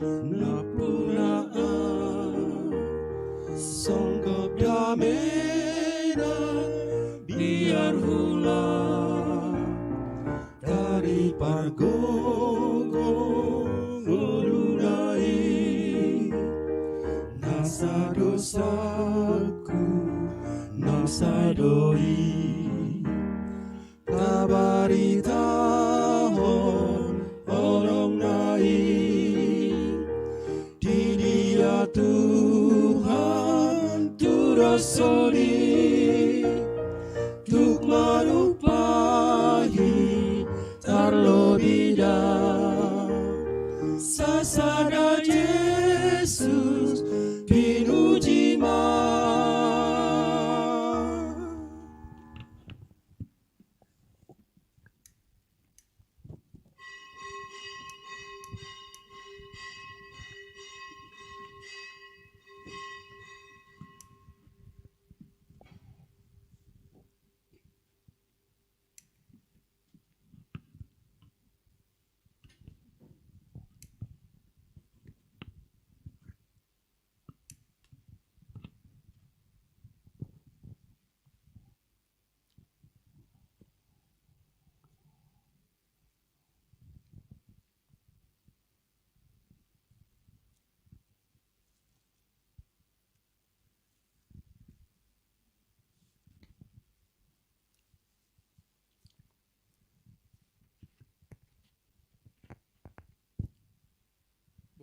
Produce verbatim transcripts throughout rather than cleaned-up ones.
Nampuna, songgop damena biar hula taripargogo ngoluna i. Nasa dosaku naung sada i, tabaritahon holongna i. Di Dia Tuhan tu rossoni, tuk manumpahi tarlobi da. Sasada Jesus pinuji ma.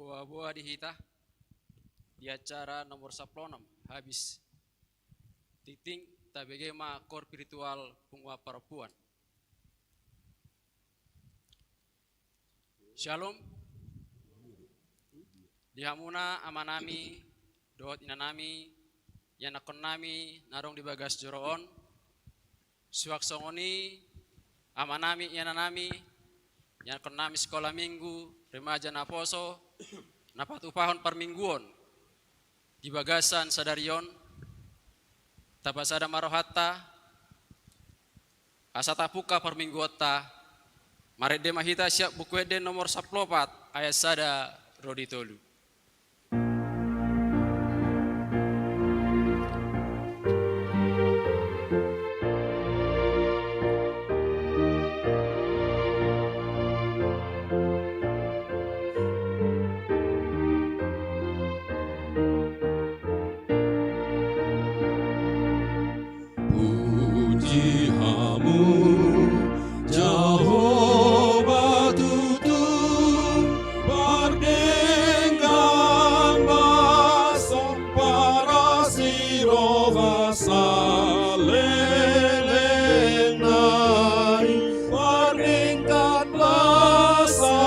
Boa-boa di hita di acara nomor sampulu onom habis. Tingting tabege ma kor spiritual punguan parompuan. Shalom. Di hamuna amanami dohot inanami, ianakkonnami na adong di bagas joro on. Suang songon i amanami, inanami, ianakkonnami sikola minggu, remaja naposo, na patupahon parmingguon di bagasan sadari on, tapasada ma rohanta asa tapungka parmingguonta. Marende ma hita sian Buku Ende nomor sampulu opat ayat sada ro di tolu. Puji hamu Jahowa tutu, pardenggan basa, parasi roha saleleng nai, pardenggan basa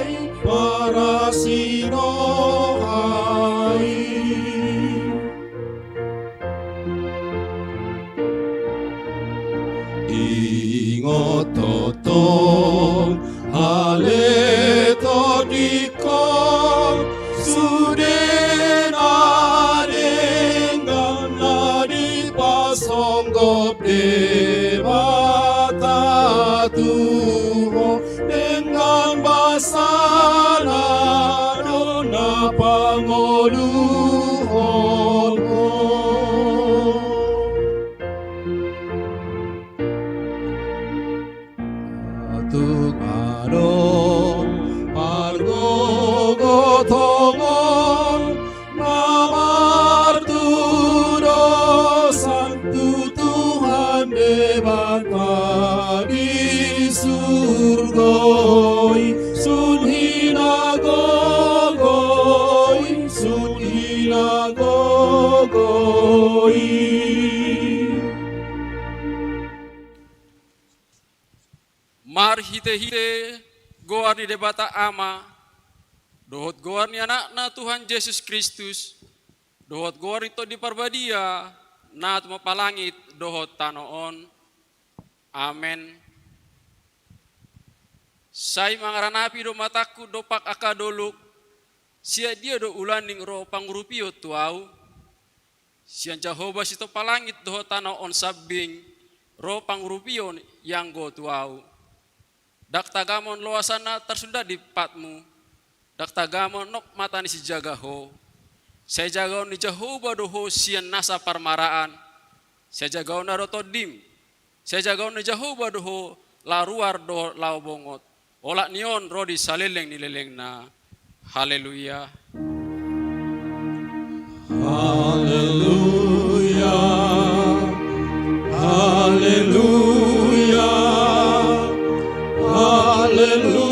i, parasi roha i. Ingot tongtong ale tondingkon, sude na denggan na dipasonggop Debata tu ho, denggan basana do na pangoluhon ho. Tung adong pargogotongon na martudosan tu Tuhan Debata di surgo i, sun hinagogo i, sun hinagogo i. Marhitehite goar ni Debata Ama, dohot goar ni Anakna Tuhan Jesus Kristus, dohot goar ni Tondi Parbadia, na tumompa langit dohot tano on. Amen. Sai mangaranapi do matangku dompak angka dolok, sian dia do ulani ro pangurupion tu ahu? Sian Jahowa sitompa langit dohot tano on sambing ro pangurupion i anggo tu ahu. Ndang tagamon loas na tarsundat di patmu, Ndang tagamon nonok mata ni sijaga ho. Sai jagaon ni Jahowa do ho sian nasa parmaraan. Sai jagaon na ro tondim. Sai jagaon ni Jahowa do ho laho ruar dohot laho bongot. Olat ni on ro di saleleng ni lelengna. Haleluya. Haleluya. Haleluya. Haleluya.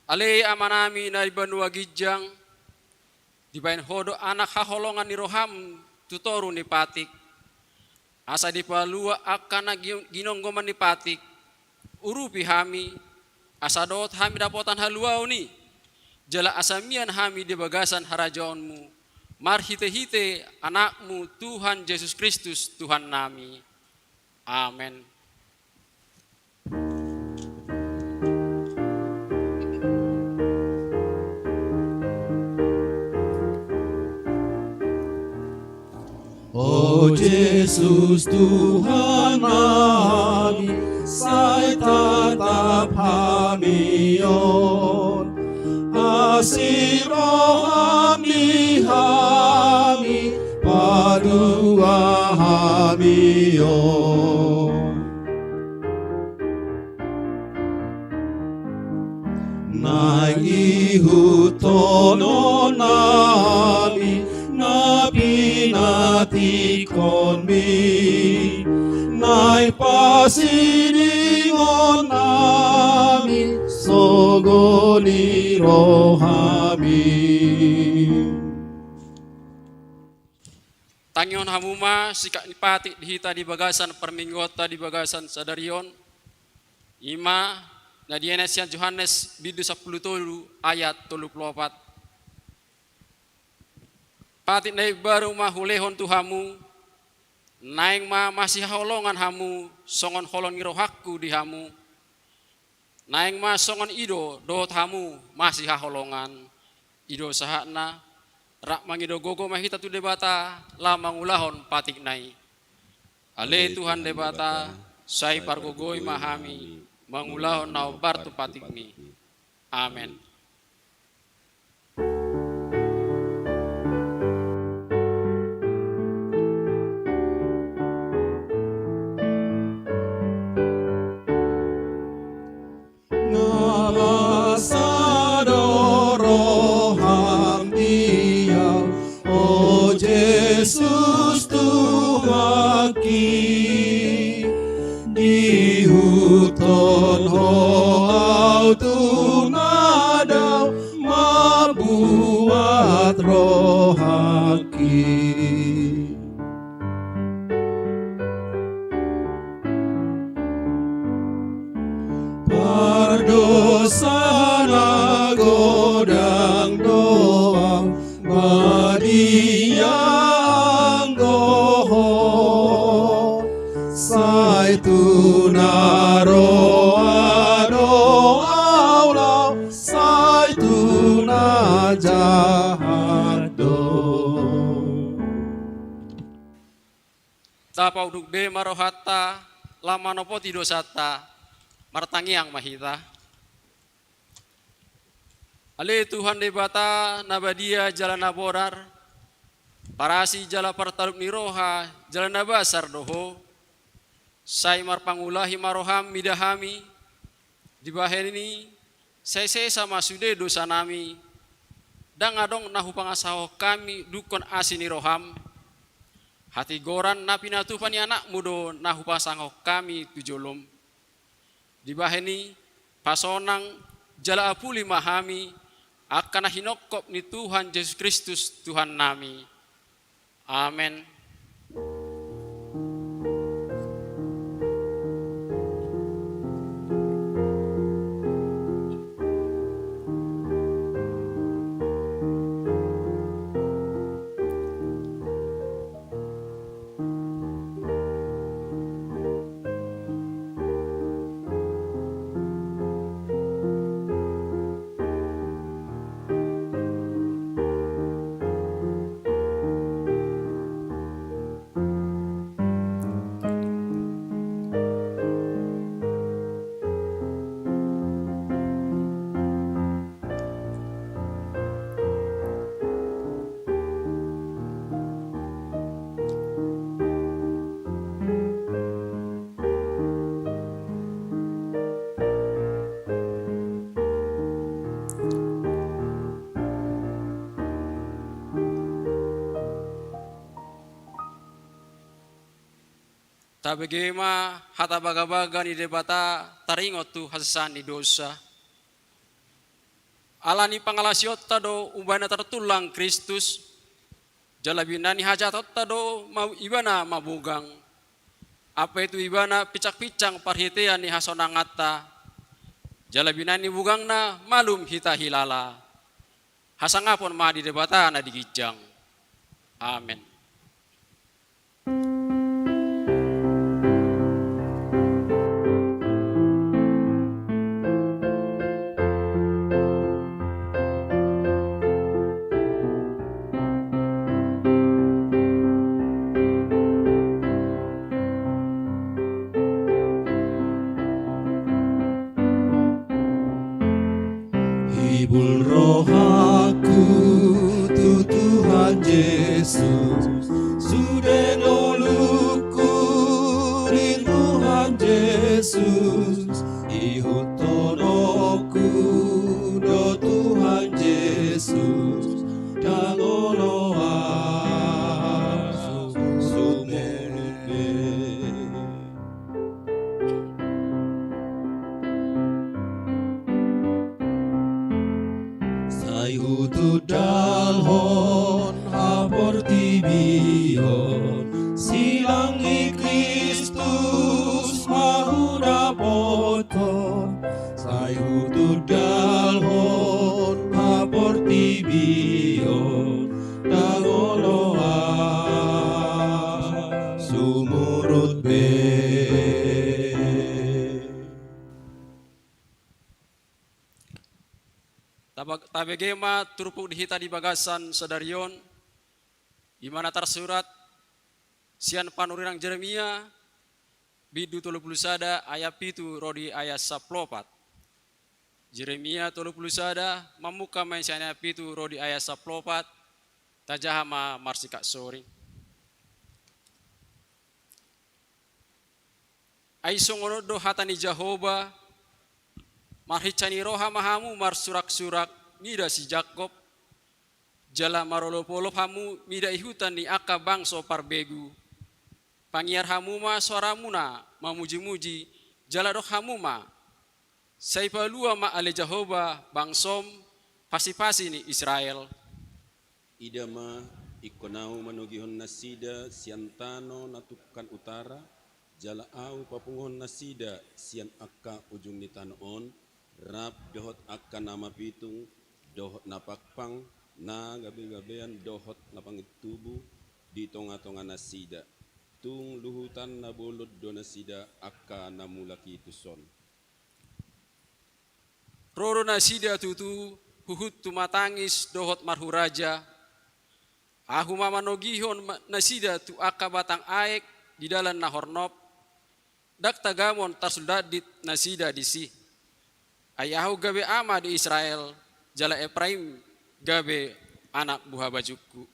Ale Amanami na di banua ginjang, dibahen ho do anak haholongan ni roham tu toru ni patik. Asa dipalua angka na gi-, ginonggoman ni patik, urupi hami, asa dohot hami dapotan haluaon i, jala asa mian hami di bagasan harajaonmu, marhitehite Anakmu Tuhan Jesus Kristus Tuhannami. Amen. O Jesus Tuhan nami, sai tatap hami on, asi roham di hami, palua hami on. Naeng ihuthon nami na pinantikhonmi, naeng pasidingon nami sogo ni rohami. Tangihon hamu ma sikap ni patik di hita di bagasan parmingguonta di bagasan sadari on. I ma na dienet sian Johannes bindu sampulu tolu ayat tolu pulu opat. Patik na imbaru ma hulehon tu hamu, naeng ma masihaholongan hamu songon holong ni rohangku di hamu. Naeng ma songon i do dohot hamu masihaholongan. I do sahatna, rap mangido gogo ma hita tu Debata laho mangulahon patikna i. Ale Tuhan Debata, sai pargogoi ma hami mangulahon na hombar tu patikmi. Amen. Nga masa do roham di au, o Jesus Tuhanki. Diihuthon Ho au tu na dao mambuat rohangki. Pardosa na godang do au, badia anggo Ho. Sai tu na roa do au laho, sai tu na jahat do. Tapaunduk be ma rohanta, laho manopoti dosanta, martangiang ma hita. Ale Tuhan Debata na badia jala na bonar, parasi jala partarup ni roha jala na basar do Ho. Sai marpangulahi ma roham mida hami, dibahen i sai sesa ma sude dosanami, ndang adong na hupasahat hami dungkon asi ni roham. Hatigoran na pinatupa ni Anakmu do na hupasahat hami tu jolom. Dibahen i, pasonang jala apuli ma hami, angka na hinongkop ni Tuhan Jesus Kristus Tuhannami. Amen. Tabege ma hata bagabaga ni Debata taringot tu hasesaan ni dosa. Ala ni pangalaosionta do umbahen na tartulang Kristus, jala binahen ni hajahatonta do ma-, Ibana mabogang. Ampe tu Ibana pinsangpinsang parhitean ni hasonanganta, jala binahen ni bogangna malum hita hilala. Hasangapon ma di Debata na di ginjang. Amen. Hibul rohangku tu Tuhan Jesus, sude ngolungku di Tuhan Jesus, ihuthononku do Tuhan Jesus, ndang olo ahu sumurut be. Sai hutundalhon haportibion, silang ni Kristus ma hudapothon. Sai hutundalhon haportibion, ndang olo ahu sumurut be. Taba-, tabege ma turpuk di hita di bagasan sadari on, i ma na tarsurat sian panurirang Jeremia, bindu tolu pulu sada ayat pitu ro di ayat sampulu opat. Jeremia tolu pulu sada, mamungka ma i sian ayat pitu ro di ayat sampulu opat, tajaha ma marsikap soring. Ai songon on do hata ni Jahowa, marhinsa ni roha ma hamu marsuraksurak mida si Jakob, jala marolopolop hamu mida ihutan ni angka bangso parbegu. Pangiar hamu ma soaramuna mamujimuji, jala dok hamu ma: Sai palua ma ale Jahowa bangsom, pasipasi ni Israel. Ida ma, ingkon ahu manogihon nasida sian tano na tungkan utara, jala ahu papunguhon nasida sian angka ujung ni tano on, rap dohot angka na mapitung, dohot na pangpang, na gabegabean dohot na pangintubu di tongatonga nasida. Tung luhutan na bolon do nasida angka na mulak i tuson. Ro do nasida tutu huhut tumatangis dohot marhuraja. Ahu ma manogihon ma-, nasida tu angka batang aek di dalan na hornop, ndang tagamon tarsuldandit nasida disi. Ai ahu gabe ama di Israel, jala Epraim gabe anak buhabajungku.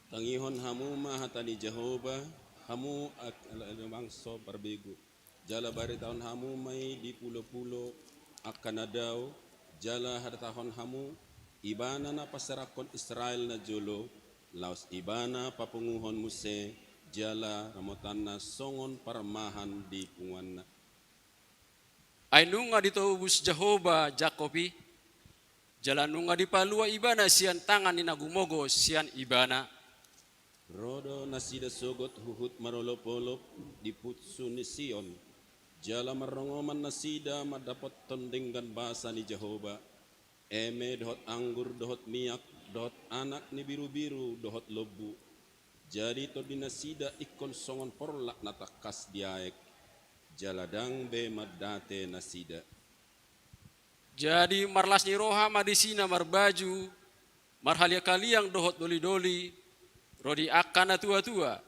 Tangihon hamu ma hata ni Jahowa, hamu ak-, bangso parbegu. Jala baritahon hamu ma i di pulopulo angka na dao, jala hadatahon hamu: Ibana na panserakhon Israel najolo, laos Ibana papunguhon muse, jala ramotanna songon parmahan di punguanna. Ai nunga ditobus Jahowa Jakob i, jala nunga dipalua Ibana sian tangan ni na gumogo sian Ibana. Ro do nasida sogot huhut marolopolop di putsu ni Sion, jala marrongoman nasida mandapothon denggan basa ni Jahowa, eme dohot anggur dohot miak, dohot anak ni birubiru dohot lombu. Jadi tondi nasida ingkon songon porlak na tangkas di aek, jala ndang be mandate nasida. Jadi marlas ni roha ma disi na marbaju marhaliangkaliang dohot dolidoli, ro di angka natuatua.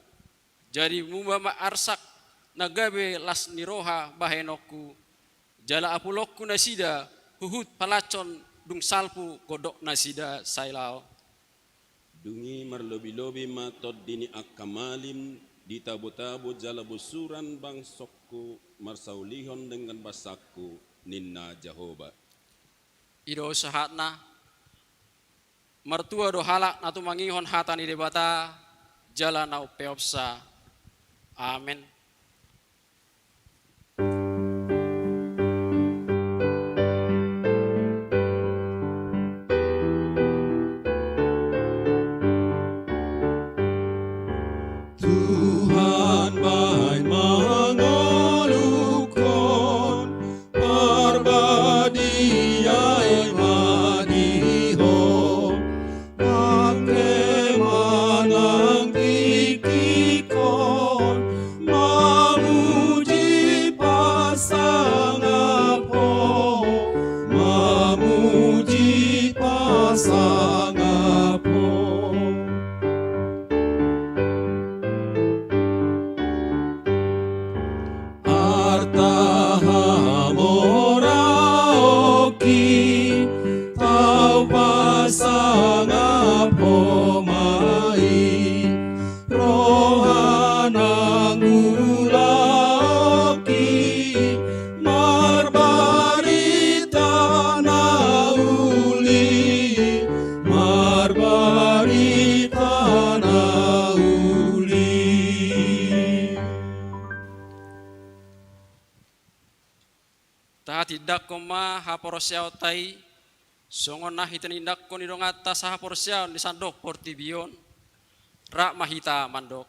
Jadi muba ma arsak na gabe las ni roha bahenonku, jala apulonku nasida huhut palashon dung salpu gondok nasida sai laho. Dung i marlobilobi ma tondi ni angka malim di tabotabo jala bosuran bangsongku marsaulihon denggan basangku, ninna Jahowa. I do sahatna. Martua do halak na tumangihon hata ni Debata jala na umpeopsa. Amen. Tindanghon ma haporseaonta i, songon na hinatindanghon ni donganta sahaporseaon di sandok portibi on. Rap ma hita mandok.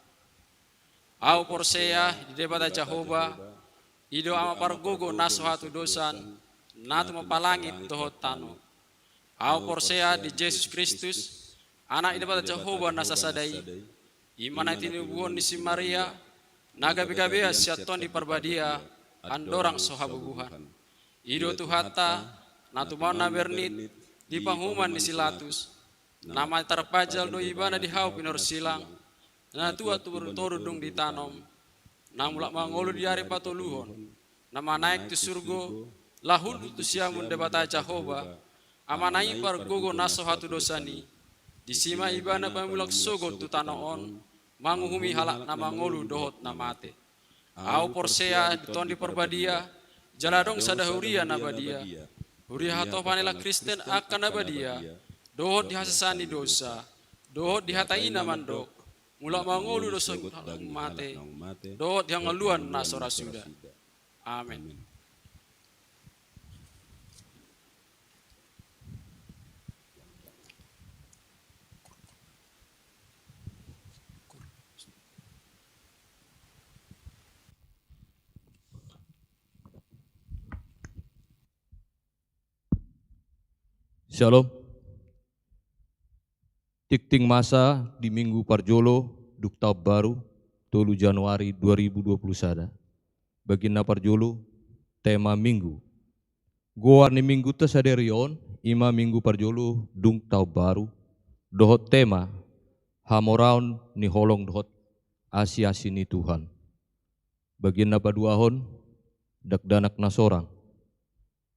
Ahu porsea di Debata Jahowa, i do Ama pargogo na so hatudosan, na tumompa langit dohot tano. Ahu porsea di Jesus Kristus, Anak ni Debata Jahowa na sasada i, i ma na tinobuhon ni si Maria, na gabegabean sian Tondi Parbadia, andorang so habubuhan. I do Tuhanta, na tumaon na bernit, di panguhuman ni si Latus, na mate tarpajal do Ibana di hau pinorsilang, na tuat tu toru dung ditanom, na mulak mangolu di ari patoluhon, na manaek tu surgo, laho hundul tu siamun Debata Jahowa, Amana i pargogo na so hatudosan i. Disi ma Ibana pamulak sogot tu tano on, manguhumi halak na mangolu dohot na mate. Ahu porsea di Tondi Parbadia, jala adong sada huria na badia. Huria hatopan ni halak Kristen angka na badia, dohot di hasesaan ni dosa, dohot di hata i na mandok, mulak mangolu do songon halak mate, dohot di hangoluan na so ra suda. Amen. Shalom. Tingting masa di minggu parjolo dung taon baru, tolu Januari dua ribu dua puluh sada. Bagian na parjolo, tema minggu. Goar ni mingguta sadari on, i ma minggu parjolo dung taon baru, dohot tema, hamoraon ni holong dohot asi-asi ni Tuhan. Bagian na paduahon, dakdanak na sorang.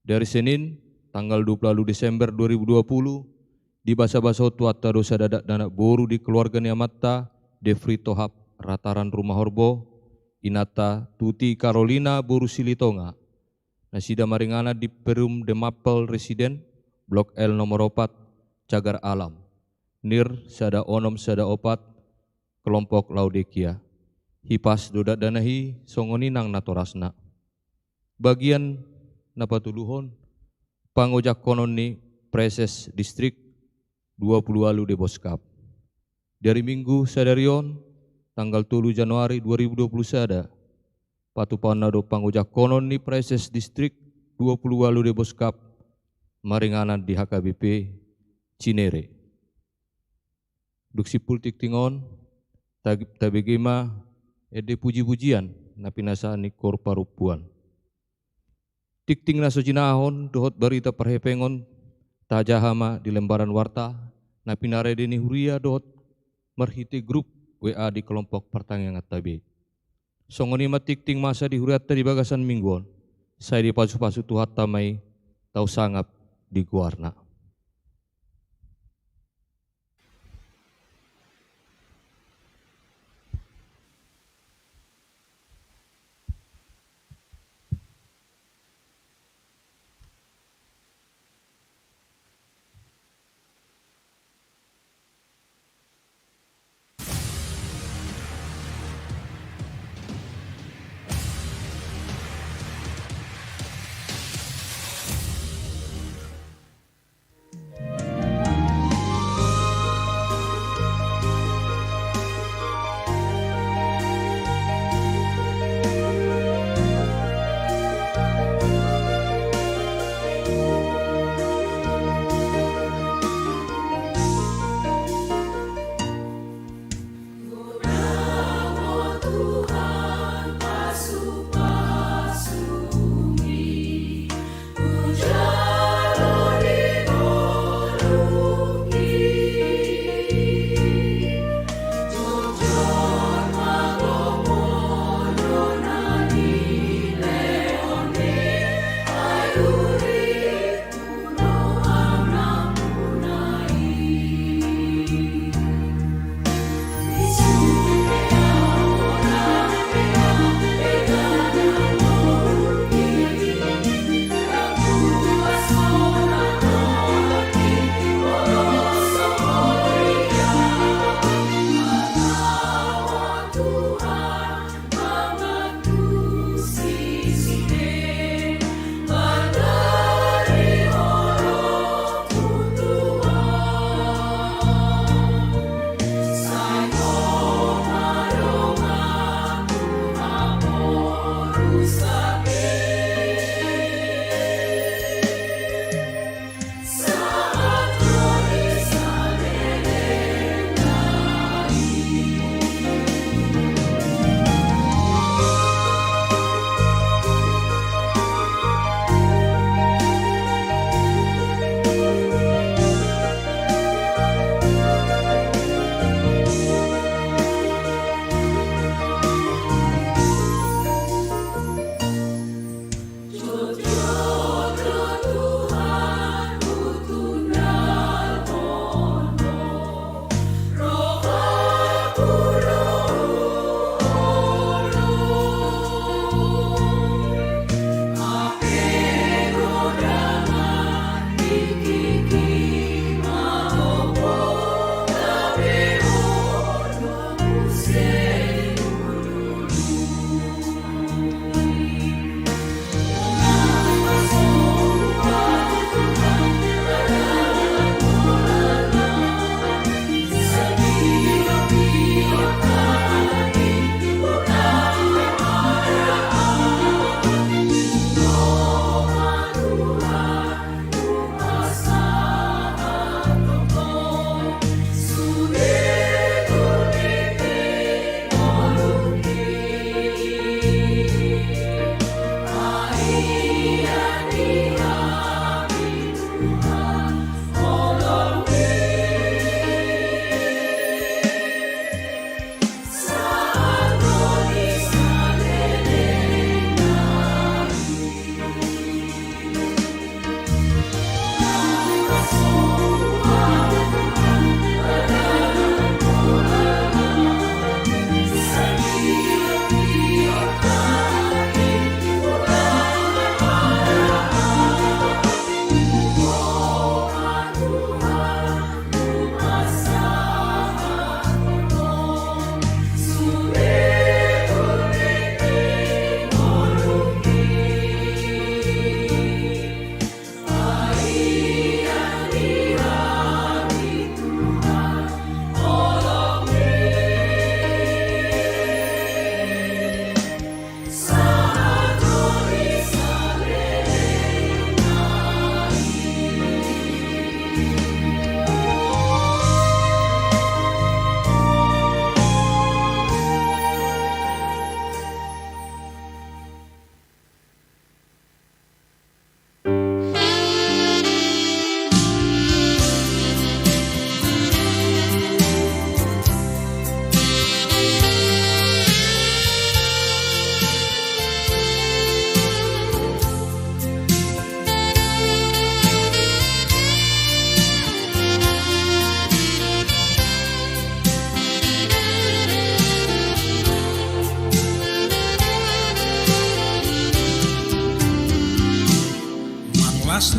Dari Senin, tanggal dua puluh ualu Desember dua ribu dua puluh, dibasabasahon Tuhanta do sada dakdanak boru di keluarga ni amanta, Defri Tohap, Rataran Rumah Horbo, inanta Tuti Karolina boru Silitonga. Nasida maringanan di Perum de Mappel Residen, Blok L nomor opat, Cagar Alam. Nir sada onom sada opat, kelompok Laodikia. Hipas do dakdanak i songon i nang natorasna. Bagian na patoluhon, pangojakkonon ni Praeses Distrik dua puluh ualu Deboskap. Dari minggu sadari on, tanggal tolu Januari dua ribu dua puluh sada, patupaonna do pangojakkonon ni Praeses Distrik dua puluh ualu Deboskap, maringanan di H K B P Cinere. Dung simpul tingting on, ta-, tabege ma ende puji-pujian na pinasahat ni koor parompuan. Tingting na so jinahahon dohot barita parhepengon tajaha ma di lembaran warta na pinarade ni huria dohot marhite grup W A di kelompok partangianganta be. Songon i ma tingting masa di hurianta di bagasan minggu on, sai dipasu-pasu Tuhanta ma i, tau sangap di goarna.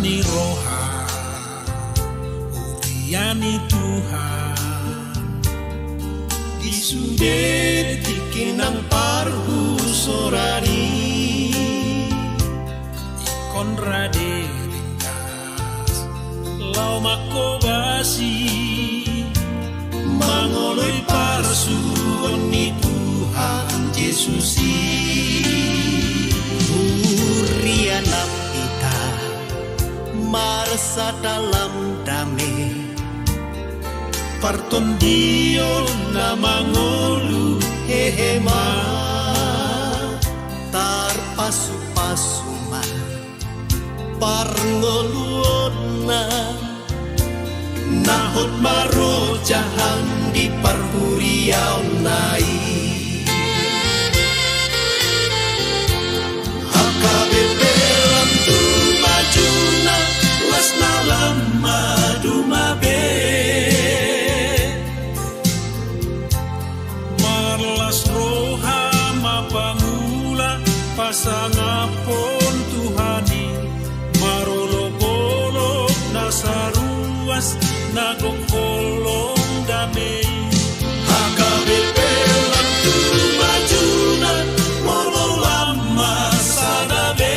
ni roha, huria ni Tuhan. Di sude tingki nang parhusoran i, ingkon rade ringgas laho manghobasi, mangoloi parsuruon ni Tuhan Jesus i. Huria na pinta, marsada lam dame. Partondion na mangolu hehe ma, tarpasupasu ma parngoluonna, na hot marojahan di parhuriaonna i. H K B P lam tu majuna, las na lam maduma be. Marlas roha ma pangula pasangaphon Tuhan i, marolopolop nasa ruas na gok holong dame i. H K B P lam tu majuna, molo lam marsada be.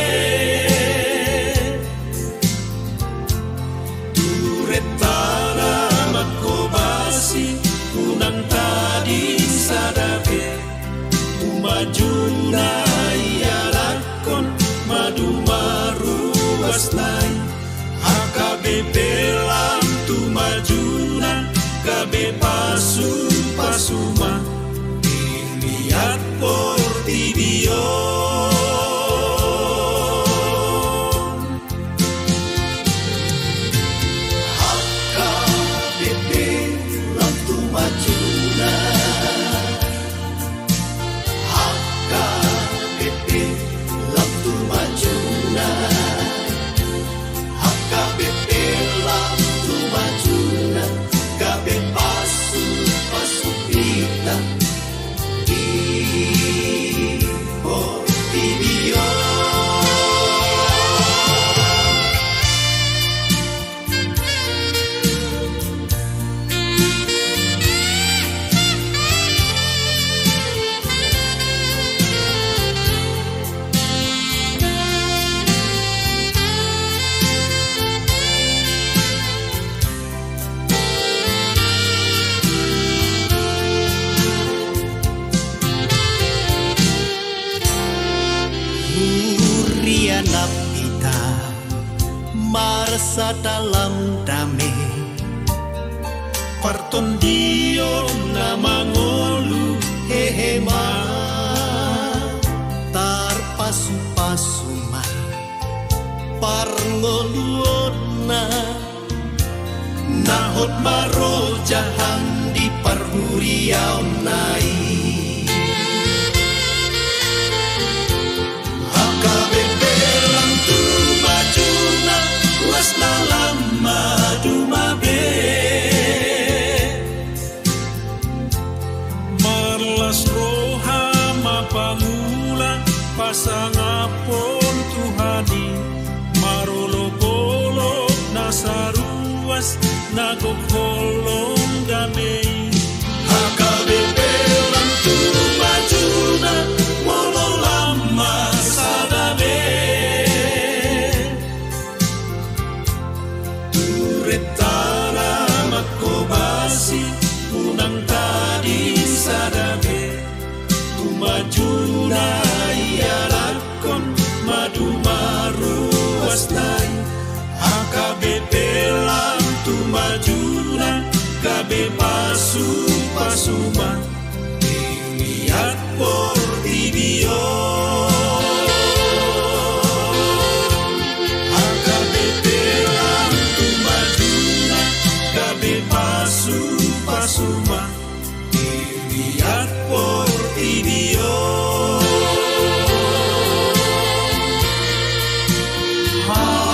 Tureta na manghobasi, unang tading sada be. Tu majuna ialakhon maduma ruasna i. H K B P lam tu majuna, gabe pasupasu ma di liat portibi on. H K B P lam tu majuna. H K B P lam tu majuna. H K B P lam tu majuna. Gabe pasupasu hita di portibi on. Huria na pinta, marsada lam dame. Partondion na mangolu hehe ma, tarpasupasu ma parngoluonna, na hot marojahan di parhuriaonna i. H K B P lam tu majuna, las na lam maduma be. Marlas roha ma pangula pasangaphon Tuhan i, marolopolop nasa ruas na gok holong dame i. H K B P lam tu majuna, molo lam marsada be. Tureta na manghobasi, unang tading sada be. Tu majuna ialakhon maduma ruasna i. H K B P lam tu majuna, gabe pasupasu ma di liat portibi on. H K B P lam tu majuna, gabe pasupasu ma di liat portibi on. Amen.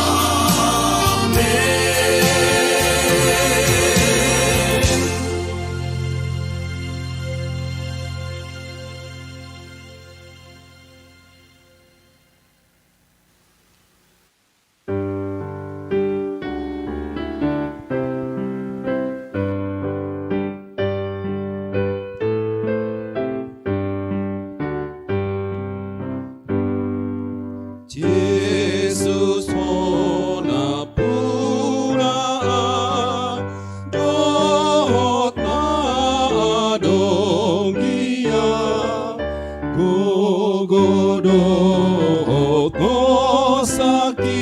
Jesus hona puna dohot na adong dia, gogo dohot gorsaki,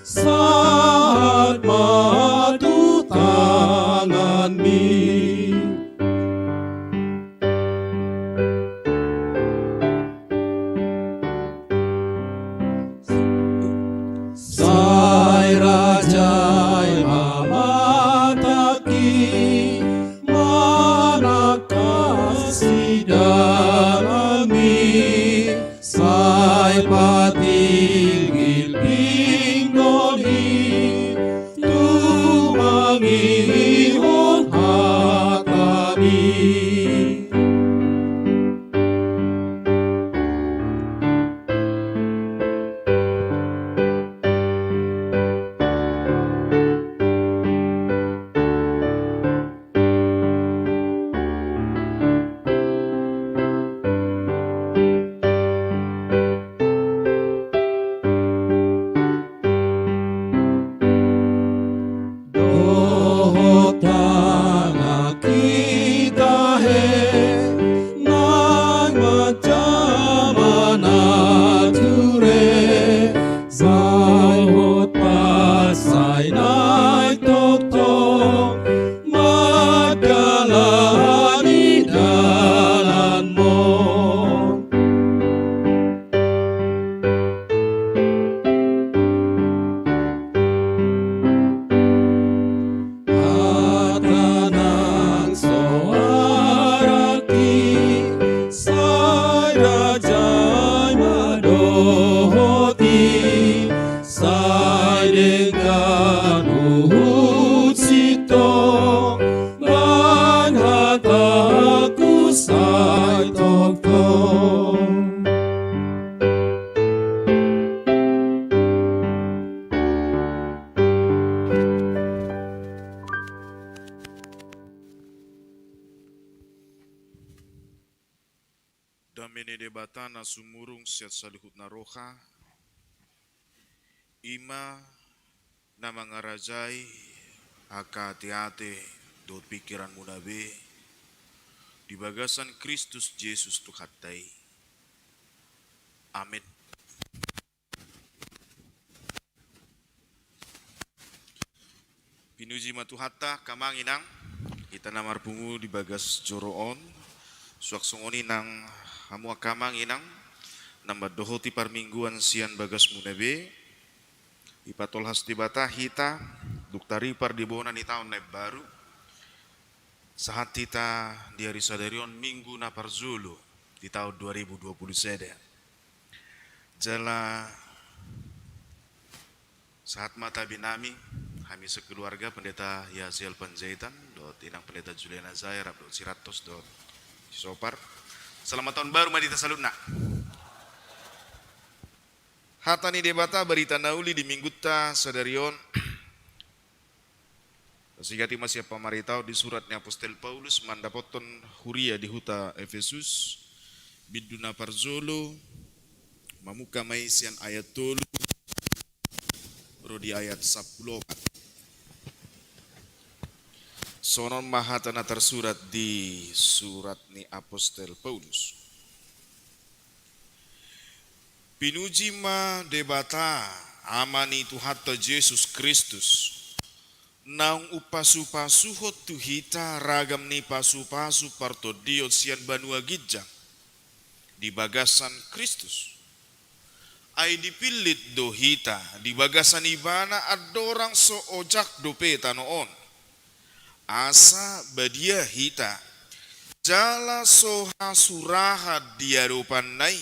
sahat ma tu tanganmi. Sai rajai ma matangki, manangkasi dalanmi, sai patinggil pinggol i, tumangihon hatami. Dohot tangan hita he, nang manjama na ture, sai hot pasai naeng tongtong, mandalani dalanmon. Hata nang so araki, sai rajai ma dohot i, sai denggan huhut sintong, bahen hataku sai tongtong. Dame ni Debata na sumurung sian saluhutna roha, i ma na mangarajai angka ateate dohot pingkiranmuna be di bagasan Kristus Jesus Tuhanta i. Amen. Pinuji ma Tuhanta, angka amang inang, hita na marpungu di bagas joro on, suang songon i nang hamu angka amang inang, na mandohoti parmingguan sian bagasmuna be, dipatolhas Debata hita, dung taripar di bona ni taon na imbaru, sahat hita di ari sadari on minggu na parjolo di taon dua ribu dua puluh sada. Jala sahat ma tabe nami, hami sekeluarga, Pendeta Yasiel Panjaitan, dohot inang Pendeta Juliana Zahir, dohot si Rantos, dohot si Sopar. Selamat tahun baru ma di hita saluhutna. Hata ni Debata, barita na uli di minggunta sadari on. Tasigati ma sian pamaritaon di surat ni apostel Paulus mandapothon huria di huta Efesus, bindu na parjolo, mamungka ma i sian ayat tolu ro di ayat sampulu opat. Songon on ma hata na tarsurat di surat ni apostel Paulus. Pinuji ma Debata, Ama ni Tuhanta Jesus Kristus, naung umpasupasuhon tu hita ragam ni pasupasu partondion sian banua ginjang di bagasan Kristus. Ai dipillit do hita di bagasan Ibana andorang so ojak dope tano on, asa badia hita jala so hasurahan di adopanna i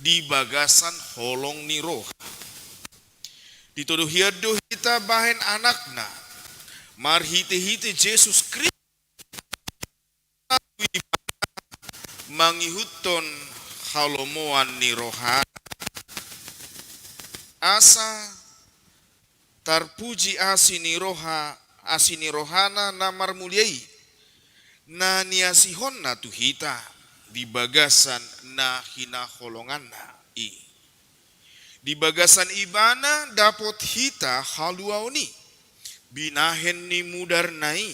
di bagasan holong ni roha. Ditodo hian do hita bahen anakna marhitehite Jesus Kristus, mangihuthon halomoan ni rohana. Asa tarpuji asi ni roha, asi ni rohana na marmulia i, na niasihonna tu hita di bagasan na hinaholonganna i. Di bagasan Ibana dapot hita haluaon i, binahen ni mudarna i,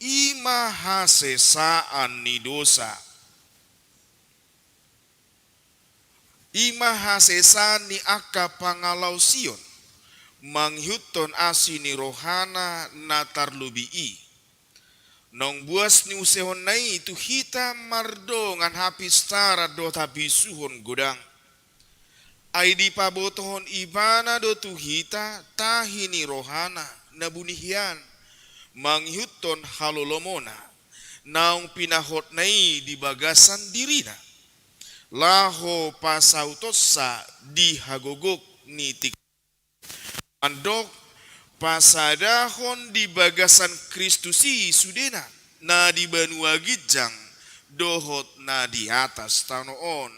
i ma hasesaan ni dosa. I ma hasesaan ni angka pangalaosion, mangihuthon asi ni rohana na tarlobi i. Naung buas ni usehonna i tu hita mardongan hapistaran dohot hapisuhon godang. Ai dipabotohon Ibana do tu hita tahi ni rohana na buni hian, mangihuthon halolomona, naung pinahotna i di bagasan dirina, laho pasautonsa di hagogok ni tingki. Mandok, pasadahon di bagasan Kristus i sudena, na di banua ginjang dohot na di atas tano on.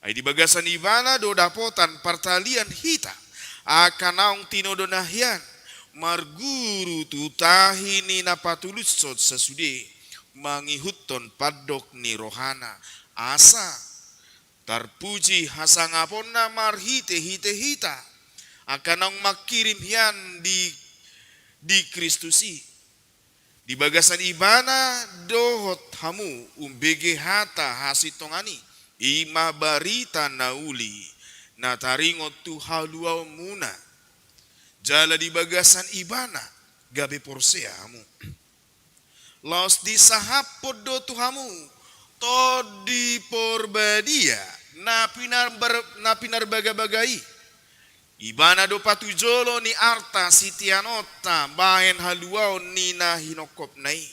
Ai di bagasan Ibana do dapotan partalian hita, angka naung tinodo na hian, marguru tu tahi ni na patulushon sasude, mangihuthon pandok ni rohana, asa tarpuji hasangaponna marhitehite hita, angka naung mangkirim hian di, di Kristus i. Di bagasan Ibana dohot hamu umbege hata hasintongan i, i ma barita na uli, na taringot tu haluaonmuna. Jala di bagasan Ibana gabe porsea hamu. Laos disahaphon do tu hamu Tondi Porbadia na pinarbar-, na pinarbagabaga i. Ibana do patujolo ni arta siteanonta bahen haluaon ni na hinongkopna i,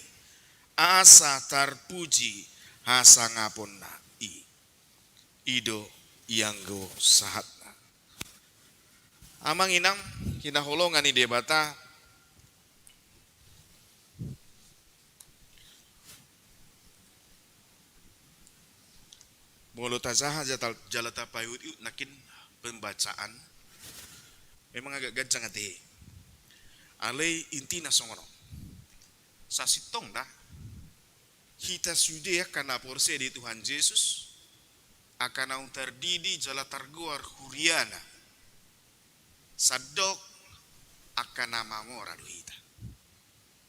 asa tarpuji hasangaponna i. I do i anggo sahatna. Amang inang, hinaholongan ni Debata, molo tajaha jala, jala tapaihutihut nangkin pembacaan, memang agak ganjang ate. Alai intina songon on. Sasintongna, hita sude angka na porsea di Tuhan Jesus, angka naung tardidi jala targoar huriana, sandok angka na mamora do hita.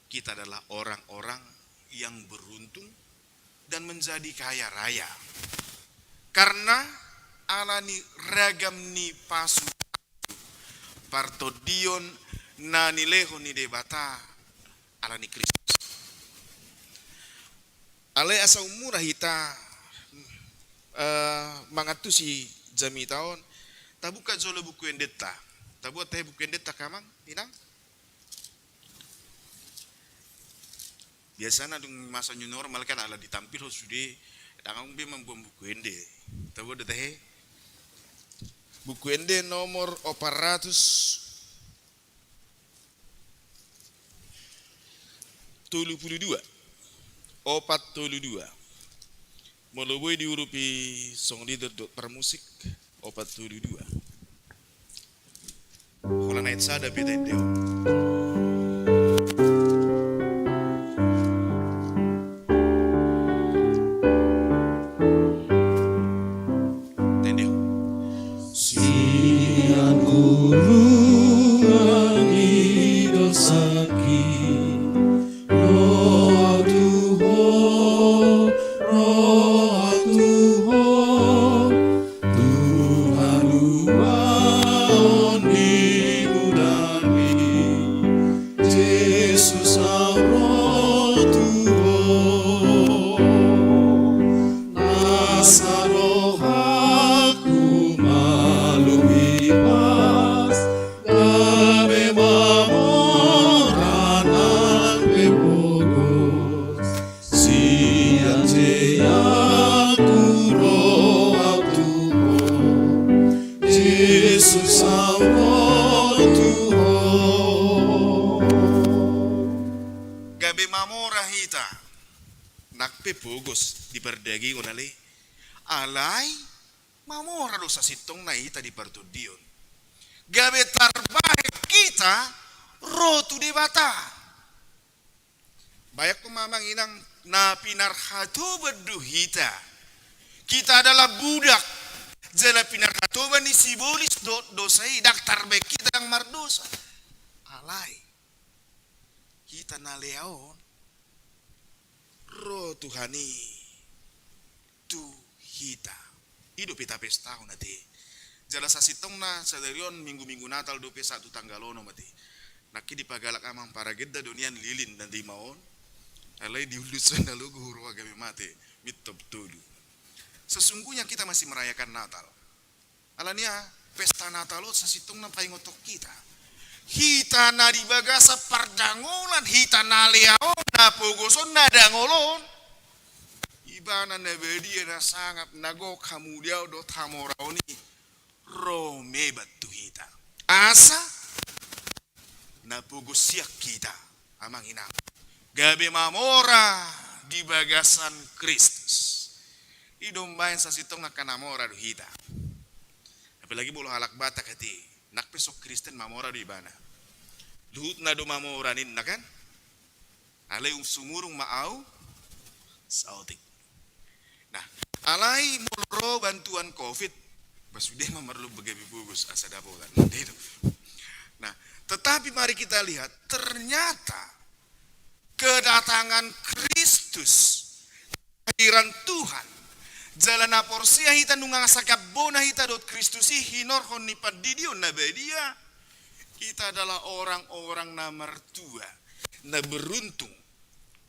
Kita adalah orang-orang yang beruntung dan menjadi kaya raya. Karena ala ni ragam ni pasu partondion na nilehon ni Debata ala ni Kristus. Alai asa ummuna hita, eh, mangantusi jamita on, tabuka jolo Buku Endenta. Tabuat tahe Buku Endenta, amang inang. Biasana dung masa new normal kan, ala ditampilhon sude, dang adong be mamboan Buku Ende. Tabuat do tahe. Buku Ende nomor opat ratus tolu pulu dua. Opat tolu dua. Molo boi diurupi songon i do, do parmusik, opat tolu dua. Holan ayat sada pe taendehon. Taendehon. Sian gulungan ni dosangki, ro au tu Ho, ro au tu Ho, tu haluaon ni mudami, Jesus au ro tu Ho. Asa rohangku malum ipas, gabe mamora nang pe pogos. Sian jejak ro au tu Ho, Jesus au ro tu Ho. Gabe mamora hita nang pe pogos di pardagingon, ale. Alai mamora do sasintongna hita di partondion. Gabe tarbahen hita ro tu Debata. Bayangkon ma, amang inang, na pinarhatoban do hita. Kita adalah budak jala pinarhatoban ni sibolis dohot dosa i, ndang tarbaen hita ndang mardosa. Alai hita na lea on, ro Tuhan i tu hita. I dope tapestahon ate. Jala sasintongna sadari on minggu-minggu Natal dope sahat tu tanggal onom ate. Nangkin dipagalak amang paragenda do nian lilin na lima on. Alai diullus na logo huroha gabe mate. Mintop tolu. Sesungguhnya kita masih merayakan Natal. Alani aha, pesta Natal on sasintongna paingothon hita. Hita na di bagasan pardangolan, hita na lea on, na pogoson na dangol on. Ibana na badia, na sangap, na gok hamuliaon dohot hamoraon i ro mebat tu hita. Asa na pogos sian hita, amang inang, gabe mamora di bagasan Kristus. I do umbahen sasintongna angka na mora do hita. Apalagi molo halak Batak ate, nang pe so Kristen mamora do ibana. Luhutna do mamora ninna kan. Alai sumurung ma au saotik. Nah, alai molo ro bantuan covid, ba sude ma marlomba gabe pogos asa dapotan. Nah, tetapi mari kita lihat, ternyata kedatangan Kristus, kehadiran Tuhan, jala na porsea hita nunga sangkap bona hita dohot Kristus i hinorhon ni pandidion na badia, kita adalah orang-orang na martua, na beruntung,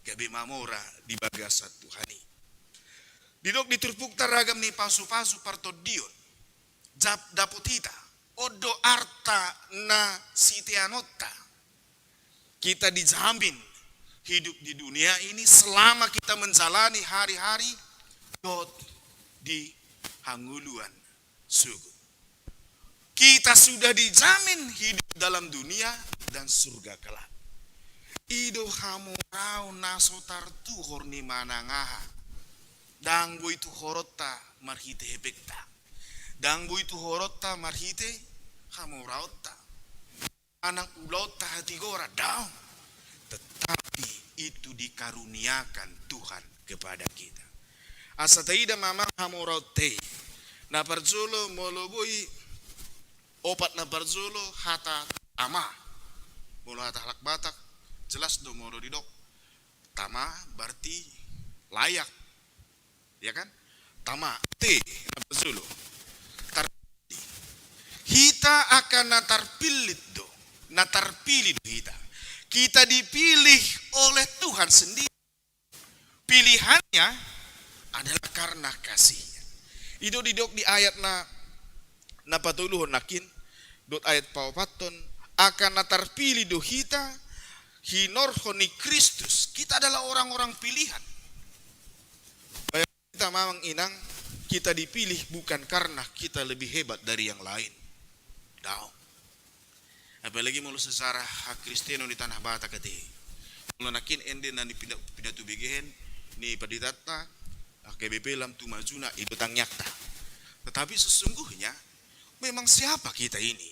gabe mamora di bagasan Tuhan i. Didok di turpukta ragam ni pasupasu partondion, jap dapot hita, on do arta na siteanonta. Kita dijamin hidup di dunia ini selama kita menjalani hari-hari dohot di hangoluan sogot. Kita sudah dijamin hidup dalam dunia dan surga kelak. I do hamoraon na so tartuhor ni manang aha. Ndang boi tuhoronta marhite hepengta. Ndang boi tuhoronta marhite hamoraonta. Manang ulaonta hatigoran, daong. Tetapi itu dikaruniakan Tuhan kepada kita. Asa taida ma amang hamoraonta i. Na parjolo molo boi opat na parjolo hata tama. Molo hata halak Batak jelas do molo didok tama berarti layak. Ya kan? Tama, te, na parjolo. Tarpilih. Hita angka na tarpilih do. Na tarpilih do hita. Kita dipilih oleh Tuhan sendiri. Pilihannya adalah karena kasih-Nya. I do didok di ayat na, na patoluhon nangkin, dohot ayat paopathon, angka na tarpilih do hita, hinorhon ni Kristus, kita adalah orang-orang pilihan. Bayangkan kita, amang inang, kita dipilih bukan karena kita lebih hebat dari yang lain. Daong. Apalagi molo secara hakristenon di tanah Batak ate. Molo nangkin ende na ni pina-, pinatubegehan ni panditanta, H K B P lam tu majuna i do tangiangta. Tetapi sesungguhnya memang siapa kita ini?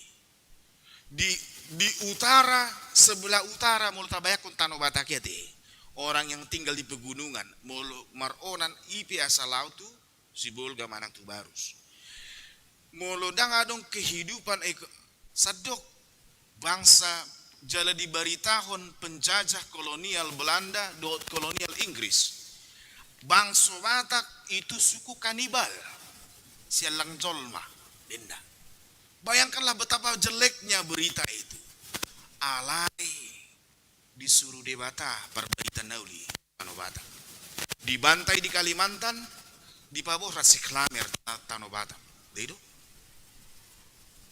Di, di utara, sebelah utara molo tabayangkon tano Batak i ate. Orang yang tinggal di pegunungan, molo maronan i pe asa laho tu Sibolga manang tu Barus. Molo ndang adong kehidupan eko-, sandok bangsa jala dibaritahon penjajah kolonial Belanda dohot kolonial Inggris. Bangso Batak itu suku kanibal, sialang jolma, ninna. Bayangkanlah betapa jeleknya berita itu. Alai disuru Debata parbarita na uli tano Batak. Dibantai di Kalimantan, dipaboa si Klamer ta-, tano Batak. Dei do.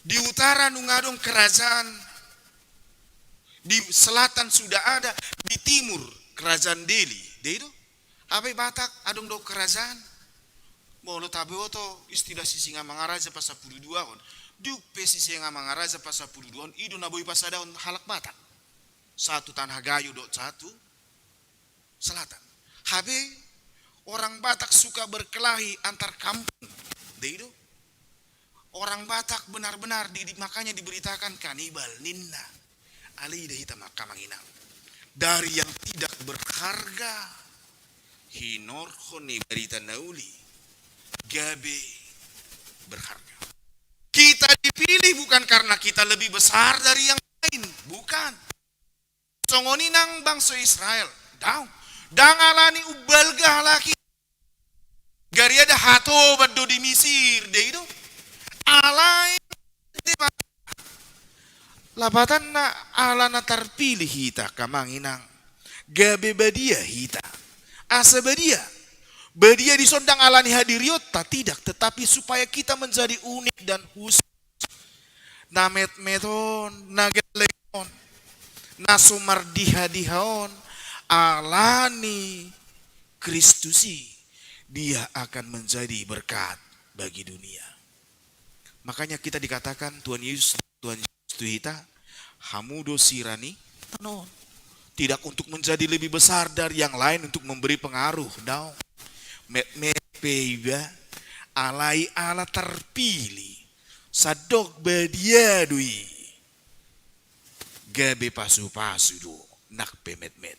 Di utara nunga adong kerajaan, di selatan sudah ada, di timur kerajaan Delhi. Dei do. Hape Batak adong do kerajaan. Molo taboto istilah Sisingamangaraja Pasampuluduahon. Dung pe Sisingamangaraja Pasampuluduahon, i do na boi pasadahon halak Batak. Sahat tu Tanah Gayo dohot sahat tu selatan. Hape orang Batak suka berkelahi antar kampung. Dei do. Orang Batak benar-benar di, di, makanya diberitakan kanibal, ninna. Alai ida hita ma angka amang inang. Dari yang tidak berharga, hinorhon ni barita na uli, gabe berharga. Kita dipilih bukan karena kita lebih besar dari yang lain, bukan. Songon i nang bangso Israel, daong. Ndang alani umbalga halak i. Gariada hatoban do di Misir, de i do. Alai lapatanna ala na tarpilih hita, amang inang. Gabe badia hita. Asa badia. Badia dison ndang alani hadirionta, tidak, tetapi supaya kita menjadi unik dan khusus. Na metmet on, na gelleng on, na so mardiha-diha on, alani Kristus i, dia akan menjadi berkat bagi dunia. Makanya kita dikatakan Tuhan Yesus, Tuhan Yesus tu hita, hamu do sira ni tano on. Tidak untuk menjadi lebih besar dari yang lain, untuk memberi pengaruh, daong. Metmet pe iba, alai ala tarpilih. Sandok badia do i. Gabe pasu-pasu do nang pe metmet.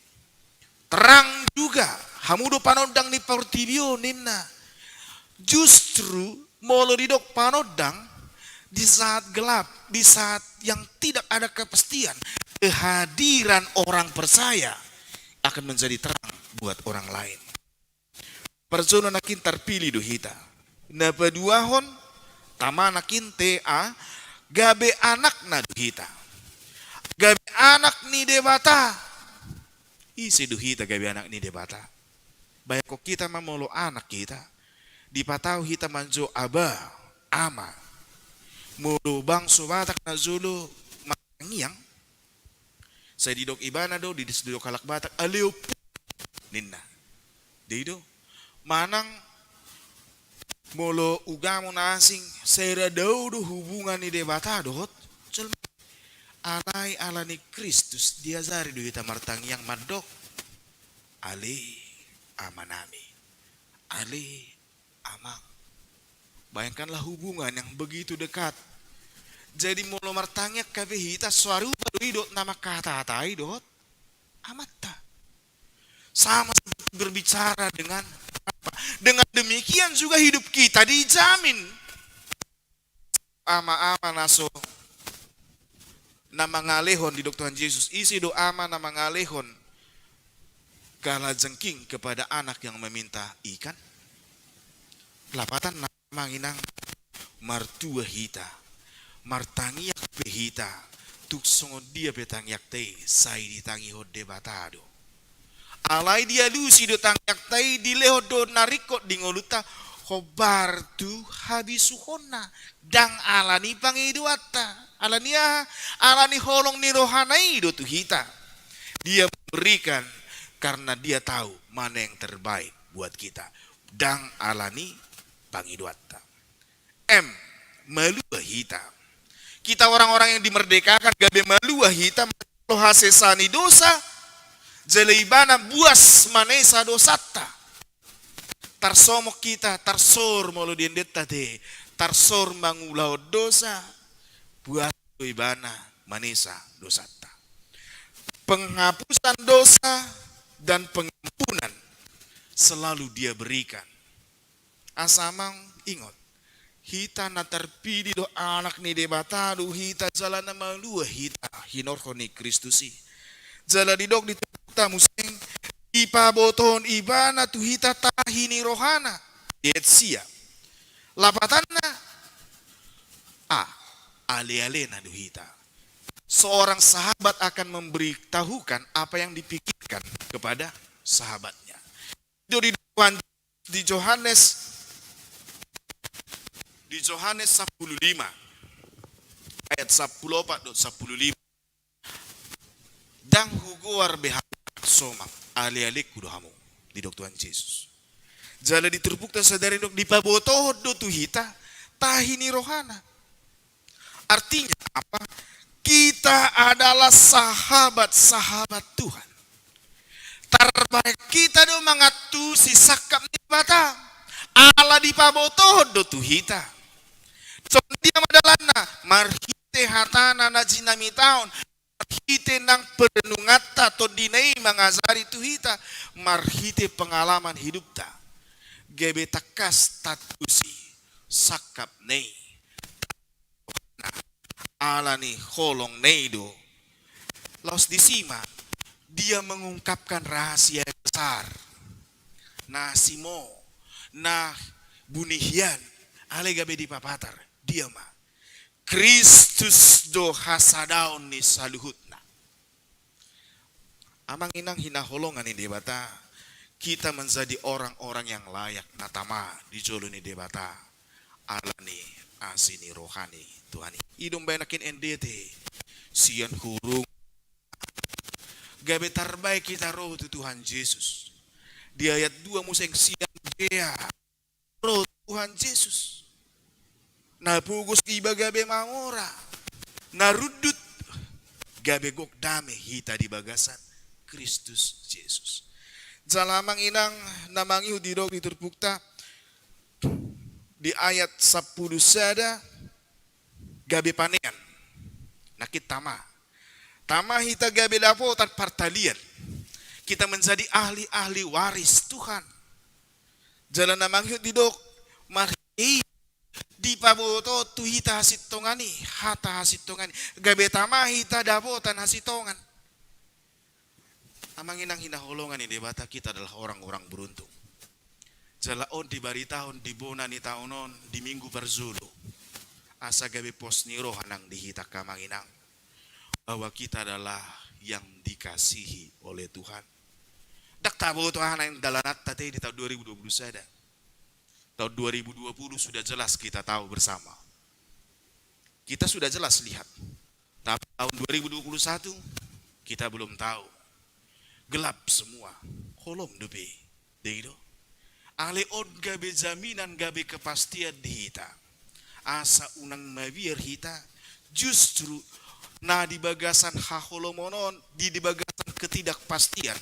Terang juga, hamu do panondang ni portibi on, ninna. Justru molo didok panondang, di saat gelap, di saat yang tidak ada kepastian, kehadiran orang percaya akan menjadi terang buat orang lain. Parjolo nangkin tarpilih do hita. Na paduahon, tama nangkin te a, gabe anakna do hita. Gabe anak ni Debata. Ise do hita gabe anak ni Debata? Bayangkon hita ma molo anak hita. Dipatau hita manjou aba, ama. Molo bangso Batak na jolo martangiang, sai didok ibana do, di, didok halak Batak, ale ompu, ninna. De i do. Manang molo ugamo na asing, sai ra dao do hubungan ni Debata dohot jolma. Alai alani Kristus diajari do hita martangiang mandok, ale amanami, ale amang. Bayangkanlah hubungan yang begitu dekat. Jadi molo martangiang gabe hita, sarupa do i dohot na mangkatai dohot amanta. Sama seperti berbicara dengan Bapa. Dengan demikian juga hidup kita dijamin. Ama-ama na so na mangalehon, didok Tuhan Yesus, ise do ama na mangalehon kalajengking kepada anak yang meminta ikan? Lapatanna, amang inang, martua hita, martangiang pe hita, tung songon dia pe tangiangta i, sai ditangihon Debata do. Alai dialusi do tangiangta i, dilehon do na ringkot di ngolunta, hombar tu habisuhonna, ndang alani pangidoanta. Alani aha? Alani holong ni rohana i do tu hita. Dia memberikan karena dia tahu mana yang terbaik buat kita. Ndang alani pangidoanta. M. Malua hita. Kita orang-orang yang dimerdekakan, gabe malua hita, molo hasesaan ni dosa, jala ibana buas manesa dosanta. Tarsomok hita, tarsor molo di endenta te, tarsor mangulahon dosa, buas do ibana manesa dosanta. Penghapusan dosa dan pengampunan selalu Dia berikan. Asa amang ingot, hita na tarpilih do, anak ni Debata do hita, jala na malua hita hinorhon ni Kristus i. Jala didok di turpukta muse, dipabotohon ibana tu hita tahi ni rohana. Di ayat sia. Lapatanna, a, ale-alena do hita. Seorang sahabat akan memberitahukan apa yang dipikirkan kepada sahabatnya. Di Tuhan di Johannes, di Johannes sampulu lima, ayat sampulu opat dohot sampulu lima. Ndang hugoar be hamu anak somang, ale-alengku do hamu, didok Tuhan Jesus. Jala di turpukta sadari didok, dipabotohon do tu hita tahi ni rohana. Artinya apa? Kita adalah sahabat-sahabat Tuhan. Tarbahen hita do mangantusi sangkap ni Debata. Ala dipabotohon do tu hita. Songon dia ma dalanna, marhite hatana na jinamitaon, marhite nang perenunganta tondina i mangajari tu hita, marhite pengalaman hidupta. Gabe tangkas taantusi sangkap na i, ala ni holong na i do. Laos disi ma dia mengungkapkan rahasia besar na simo, na bunihian, alai gabe dipapatar dia ma Kristus do hasadaon ni saluhutna. Amang inang hinaholongan ni Debata, kita menjadi orang-orang yang layak na tama di jolo ni Debata, ala ni asi ni roha ni Tuhan i. I do umbahen nangkin endete sian hurung gabe tarbaen hita ro tu Tuhan Jesus. Di ayat dua muse sian dia ro Tuhan Jesus. Na pogos iba gabe mamora, na rundut gabe gok dame hita di bagasan Kristus Jesus. Jala amang inang na mangihut didok di turpukta di ayat sampulu sada, gabe panean. Nangkin tama. Tama hita gabe dapotan partalian. Kita menjadi ahli-ahli waris Tuhan. Jala na mangihut didok, marhite i dipaboto tu hita hasintongan i, hata hasintongan i. Gabe tama hita dapotan hasintongan. Amang inang hinaholongan ni Debata, kita adalah orang-orang beruntung. Jala on dibaritahon di bona ni taon on di minggu parjolo, asa gabe pos ni roha nang di hita angka amang inang, bahwa kita adalah yang dikasihi oleh Tuhan. Ndang taboto aha na dalananta te di tahun dua ribu dua puluh sada. Tahun dua ribu dua puluh sudah jelas kita tahu bersama. Kita sudah jelas lihat. Tapi tahun dua ribu dua puluh satu kita belum tahu. Gelap semua. Holom dope. Dei do. Alai on gabe jaminan, gabe kepastian di hita. Asa unang mabiar hita justru na di bagasan haholomon on, di, di bagasan ketidakpastian.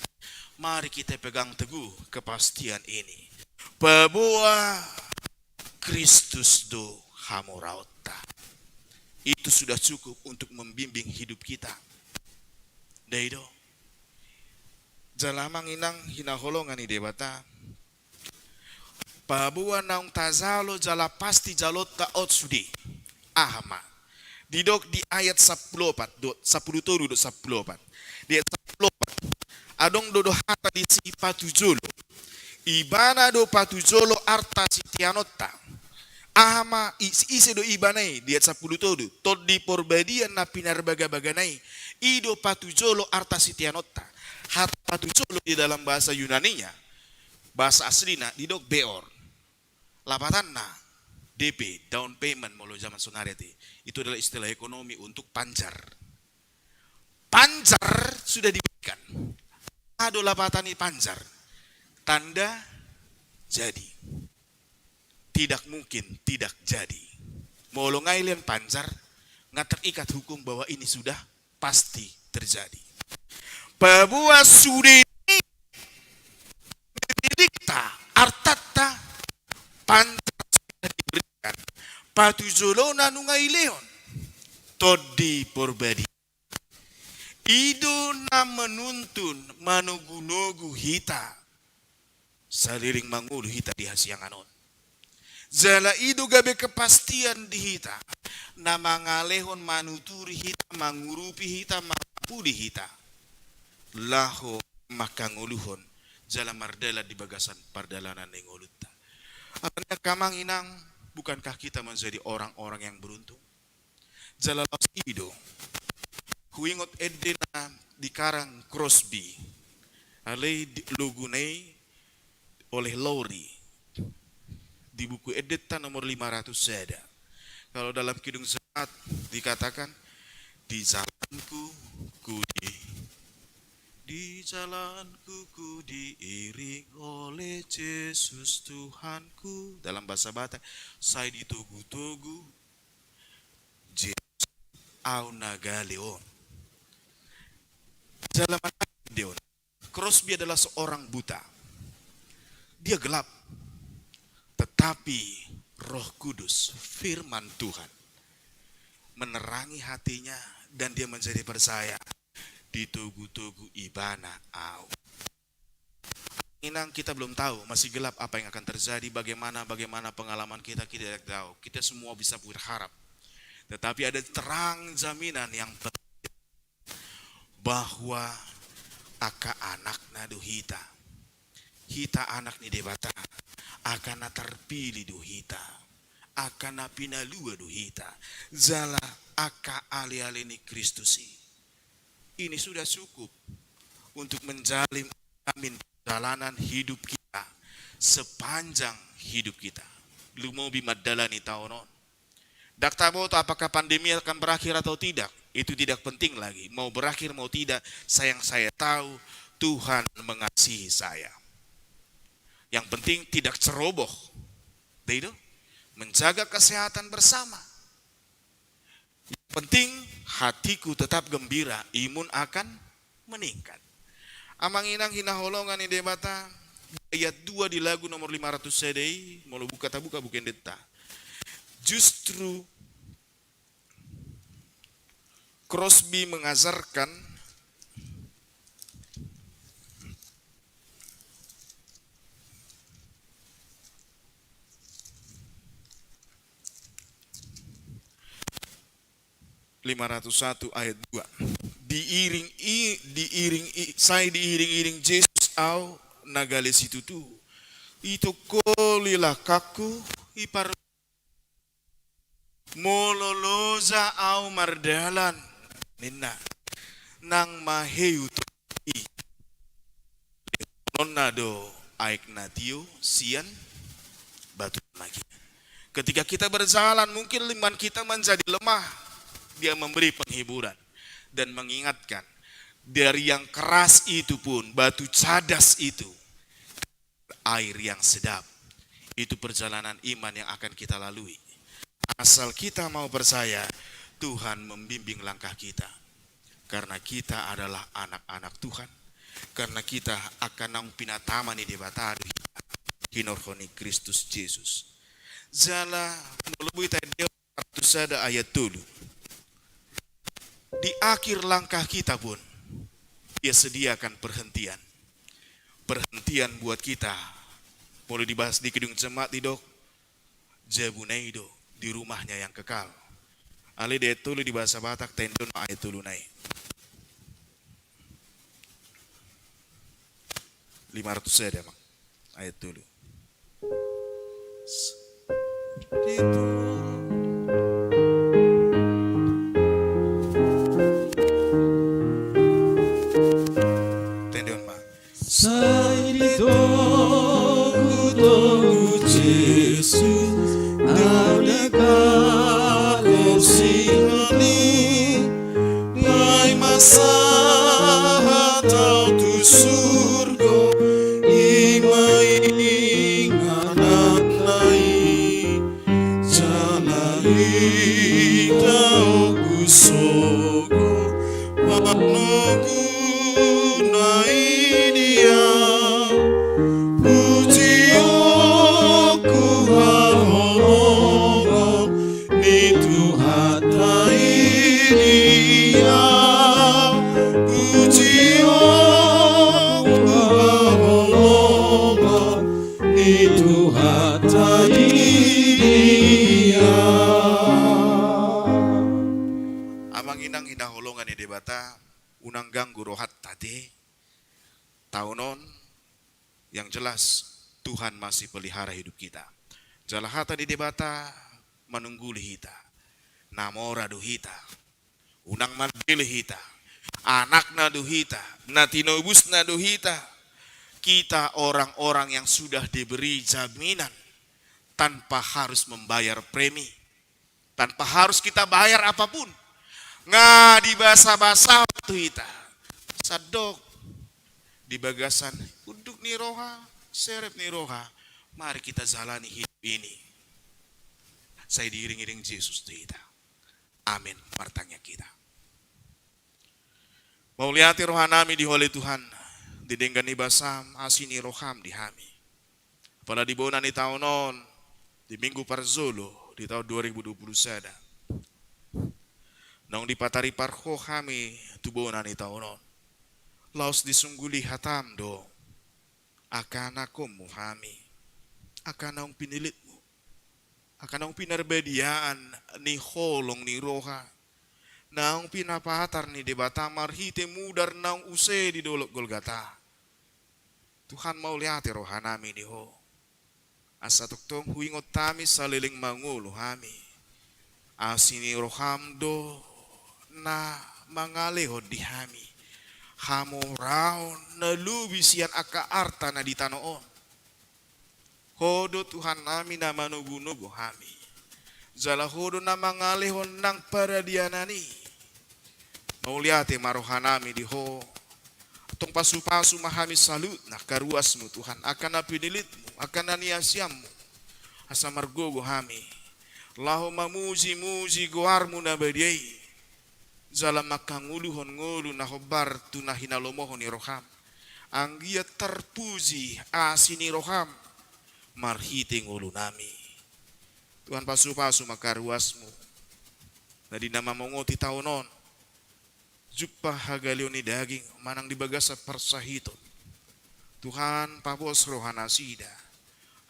Mari kita pegang teguh kepastian ini. Paboa Kristus do hamoraonta. Itu sudah cukup untuk membimbing hidup kita. Dei do. Jala amang inang hinaholongan ni Debata, paboa naung tajalo jala pasti jalonta on sude. Aha ma? Didok di ayat sampulu opat dohot sampulu tolu dohot sampulu opat. Di ayat sampulu opat, adong do, do hata disi patujolo. Ibana do patujolo arta siteanonta. Aha ma, is-, ise do ibana i? Di ayat sampulu tolu, Tondi Porbadia na pinarbagabagana i. I do patujolo arta siteanonta. Hata patujolo di dalam bahasa Yunania, bahasa aslina, didok beor. Lapatanna D P, down payment molo zaman sonari ate. Itu adalah istilah ekonomi untuk panjar. Panjar sudah diberikan. Aha do lapatan ni panjar? Tanda jadi. Tidak mungkin tidak jadi. Molo nga dilean panjar, nga terikat hukum bahwa ini sudah pasti terjadi. Paboa sude i, didikta, artanta, panjar sudah diberikan. Patujolona nunga dilehon, Tondi Porbadia. I do na manuntun, manogunogu hita saleleng mangolu hita di hasiangan on. Jala i do gabe kepastian di hita, na mangalehon, manuturi hita, mangurupi hita, mangapuli hita, laho mangkangoluhon jala mardalan di bagasan pardalanan ni ngolunta. Alani i angka amang inang, bukankah kita menjadi orang-orang yang beruntung? Jala laos i do. Huingot ende na dikarang Crosby. Alai di, logona i oleh Lowry. Di buku endenta nomor lima ratus sada. Kalau dalam Kidung Jemaat dikatakan, di jalanku ku di, di jalanku ku diiring oleh Jesus Tuhanku. Dalam bahasa Batak, sai ditogutogu Jesus au na gale on. Jala manang dia on. Crosby adalah seorang buta. Dia gelap. Tetapi Roh Kudus, firman Tuhan, menerangi hatinya dan dia menjadi percaya, ditogutogu ibana au. Inang, kita belum tahu, masih gelap apa yang akan terjadi, bagaimana, bagaimana pengalaman kita, kita tidak tahu. Kita semua bisa berharap. Tetapi ada terang jaminan yang bahwa angka anakna do hita. Hita anak ni Debata, angka na tarpilih do hita, angka na pinalua do hita, jala angka aleale ni Kristus i. Ini sudah cukup untuk menjamin perjalanan hidup kita sepanjang hidup kita. Lumobi mandalani taon on. Ndang taboto apakah pandemi akan berakhir atau tidak, itu tidak penting lagi. Mau berakhir, mau tidak, saya, yang saya tahu, Tuhan mengasihi saya. Yang penting tidak ceroboh. Dei do? Menjaga kesehatan bersama. Yang penting hatiku tetap gembira, imun akan meningkat. Amang inang hinaholongan ni Debata, ayat dua di lagu nomor lima ratus sada i, molo buka, tabuka buku endenta. Justru Crosby mengajarkan lima ratus satu ayat dua. Diiring i, diiring i, sai diiring-iring Jesus au na gale situtu. Itungkoli langkangku, ipar molo loja au mardalan, ninna, nang maheu tu i. Nonna do aek na tio sian batu na magi. Ketika kita berjalan, mungkin iman kita menjadi lemah. Dia memberi penghiburan dan mengingatkan, dari yang keras itu pun, batu cadas itu, air yang sedap. Itu perjalanan iman yang akan kita lalui. Asal kita mau percaya, Tuhan membimbing langkah kita. Karena kita adalah anak-anak Tuhan. Karena kita angka naung pinatama ni Debata do hita, hinorhon ni Kristus Jesus. Jala, molo boi taendehon lima ratus sada ayat tolu. Di akhir langkah kita pun, Dia sediakan perhentian. Perhentian buat kita. Molo dibahas di Kidung Jemaat, didok, jabuna i do di rumahnya yang kekal. Alai di ayat tolu di bahasa Batak, taendehon ma ayat tolu na i. Lima ratus sada, Amang. Ayat tolu. Taendehon ma. Sai ditogutogu Jesus, ndang denggan ho sian i, paima sahat au tu surgo, i ma ingananna i. Jala hita ombus sogot panoguna i di au. Pujionku haholongon ni Tuhanta i di au. Pujionku haholongon ni Tuhanta i di au. Amang inang hinaholongan ni Debata, unang ganggu rohanta ate. Taon on, yang jelas, Tuhan masih pelihara hidup kita. Jala hata ni Debata manungguli hita. Na mora do hita. Unang mandele hita. Anakna do hita, na tinobusna do hita. Kita orang-orang yang sudah diberi jaminan tanpa harus membayar premi, tanpa harus kita bayar apapun. Nga dibasabasahon tu hita. Sandok di bagasan unduk ni roha, serep ni roha, mari kita jalani hidup ini. Sai diiring-iring Jesus tu hita. Amin. Martangiang hita. Mauliate rohanami di Ho ale Tuhan, di denggan ni basaM, asi ni rohaM di hami. Apala di bona ni taon on, di minggu parjolo di taon dua ribu dua puluh sada, naung dipataripar Ho hami tu bona ni taon on. Laos disungguli hataM do. angka anakkonmu hami, angka naung pinilitmu, angka naung pinarbadiaan ni holong ni roha, naung pinapatar ni Debata marhite mudar naung use di dolok Golgata. Tuhan, mauliate rohanami di Ho. Asa tongtong huingot hami saleleng mangolu hami. Asi ni roham do na mangalehon di hami hamoraon na lobi sian angka arta na di tano on. Ho do Tuhannami na manogunogu hami. Jala Ho do na mangalehon nang paradianan i. Mauliate ma rohanami di Ho. Tong pasupasu ma hami saluhutna angka ruasmu Tuhan, angka na pinilitmu, angka na niasianmu. Asa margogo hami laho mamujimuji goarmu na badia i. Jala mangkangoluhon ngolu na hombar tu na hinalomohon ni roham. Anggiat tarpuji asi ni roham marhite ngolunami. Tuhan, pasupasu ma angka ruasmu na di na mamongoti taon on. Jumpang hagaleon ni daging manang di bagasan parsahiton. Tuhan, papos rohanasida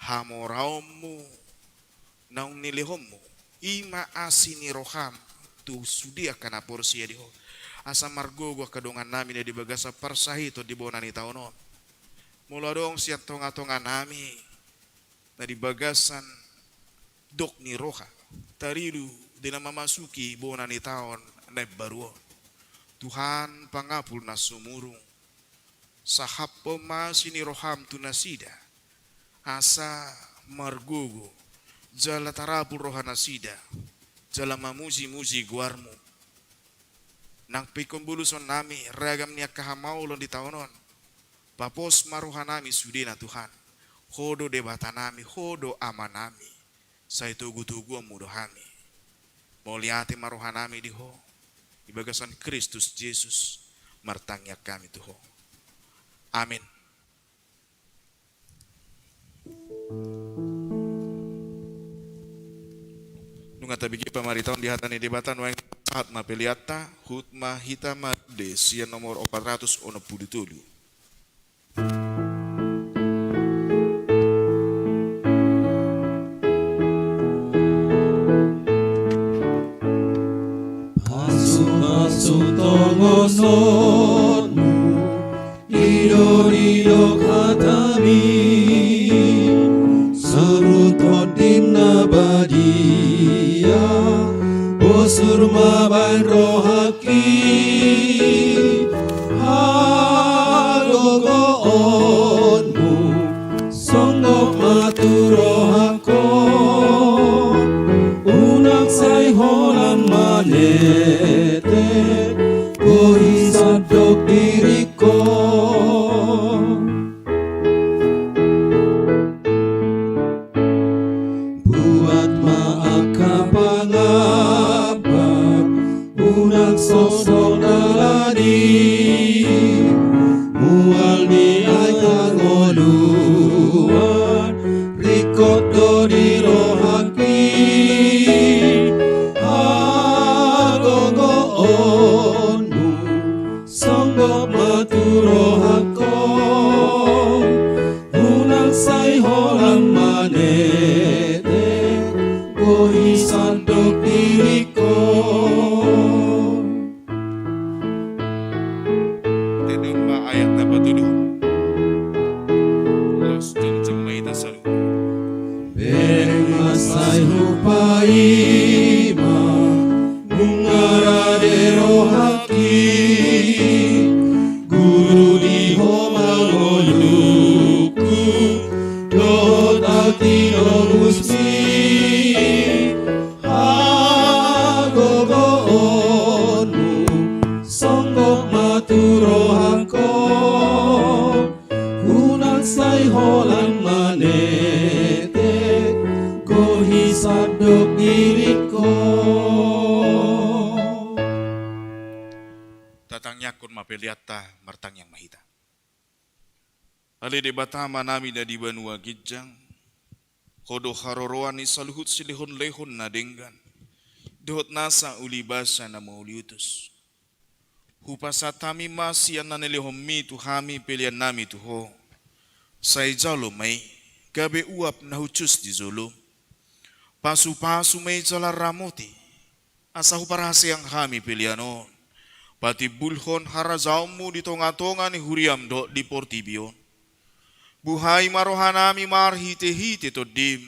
hamoraonmu naung nilehonmu, i ma asi ni roham tu sude angka na porsea di Ho. Asa margogo angka dongannami na di bagasan parsahiton di bona ni taon on. Molo adong sian tongatonganami na di bagasan dok ni roha, tarilu di na mamasuki bona ni taon na imbaru on. Tuhan, pangapul na sumurung, sahaphon ma asi ni roham tu nasida, asa margogo jala tarapul rohanasida jala mamujimuji goarmu. Nang pe ingkon bolusonnami ragam ni angka hamaolon di taon on, papos ma rohanami sudena Tuhan. Ho do Debatanami, Ho do Amanami, sai togutoguonmu do hami. Mauliate ma rohanami di Ho, di bagasan Kristus Jesus martangiang hami tu Ho. Amin. Nunga tabege pambaritahon di hata ni Debata nuaeng, sahat ma peleanta, huhut ma hita marende sian nomor opat ratus onom pulu tolu. Pasupasu tongononmu, didok-didok hatami, soruthon dim na badia, bosur ma baen rohangki. Hagogoonmu songgop ma tu rohangku, unang sai holan manete, gohi sandok diringku. Buat ma angka pangambat, unang sosok na lani, mual ni ai hangoluan, ringkot do di rohangki. Hagogoonmu songgop ma tu rohangku, unang sai holan manete, gohi sandok diringku. Tedong ma ayat na patoluhon. Laos jongjong ma hita saluhut. Bereng ma sai hupaima, nunga rade rohangki, guru di Ho mangolungku, dohot au tinobusmi. Hagogoonmu songgop ma tu rohangku, unang sai holan manete, gohi sandok diringku. Tatangiangkon ma peleanta, martangiang ma hita. Ale Debata Amanami na di banua ginjang, Ho do haroroan ni saluhut silehonlehon na denggan, dohot nasa ulibasa na mauliutus. Hupasahat hami ma sian na nilehonmi tu hami peleannami tu Ho, Sai jalo ma i, gabe uap na hushus di jolo. Pasupasu ma i jala ramoti, asa huparhaseang hami pelean on. Patimbulhon harajaonmu di tongatonga ni huriam dohot di portibi on. Buhai ma rohanami marhitehite Tondim.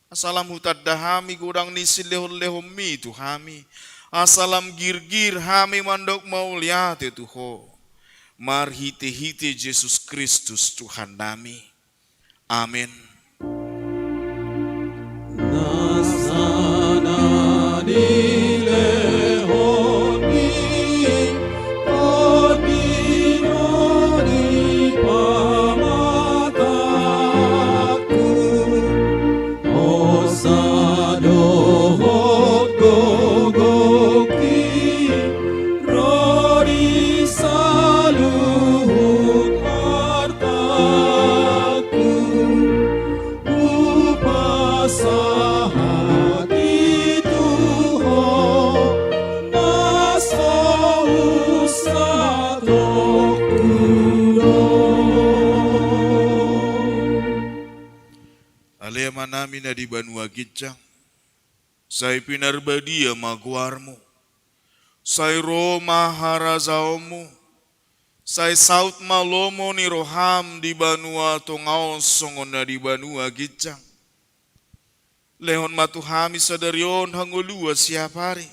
Asa lam hutanda hami godang ni silehonlehonmi tu hami. Asa lam girgir hami mandok mauliate tu Ho. Marhitehite Jesus Kristus Tuhannami. Amen. Nasa na dilehon ni Tondim on di pamatangku, hosa dohot gogongki ro di saluhut hartangku. Hupasahat i tu Ho, na so husatorku do. Ale Amanami na di banua ginjang, sai pinarbadia ma goarmu. Sai ro ma harajaonmu. Sai saut ma lomo ni roham di banua tonga on songon na di banua ginjang. Lehon ma tu hami sadari on hangoluan siapari.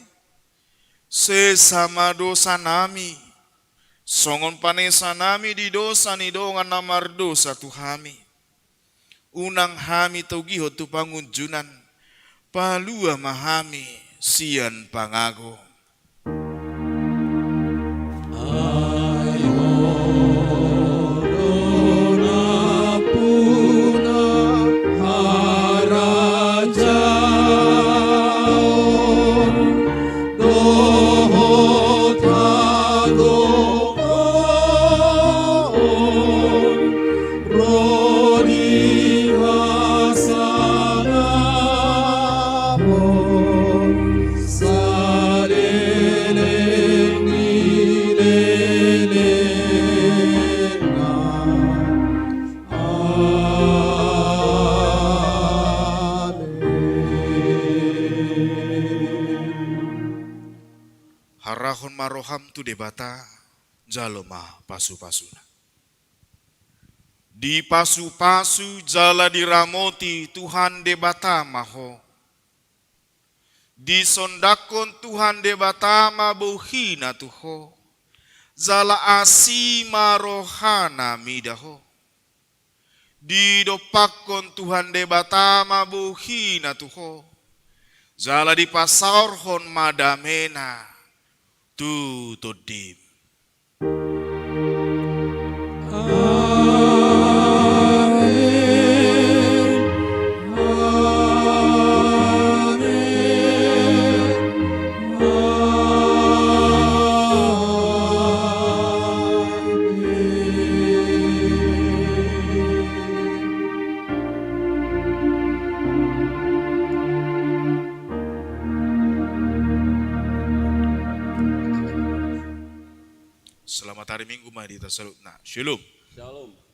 Sesa ma dosanami, songon panesanami di dosa ni dongan na mardosa tu hami. Unang hami togihon tu pangunjunan, palua ma hami sian pangago. Ai Ho do nampuna harajaon dohot hagogoon ro di hasangapon saleleng ni lelengna. Amen. Harahon ma roham tu Debata, jalo ma pasupasuna. Dipasupasu jala diramoti Tuhan Debata ma ho. Disondangkon Tuhan Debata ma bohina tu ho, jala asi ma rohana mida ho. Didompakkon Tuhan Debata ma bohina tu ho, jala dipasaorhon ma damena tu tondim. Amen. Amen. Amen. Selamat hari Minggu ma di hita saluhutna. Shalom. Shalom.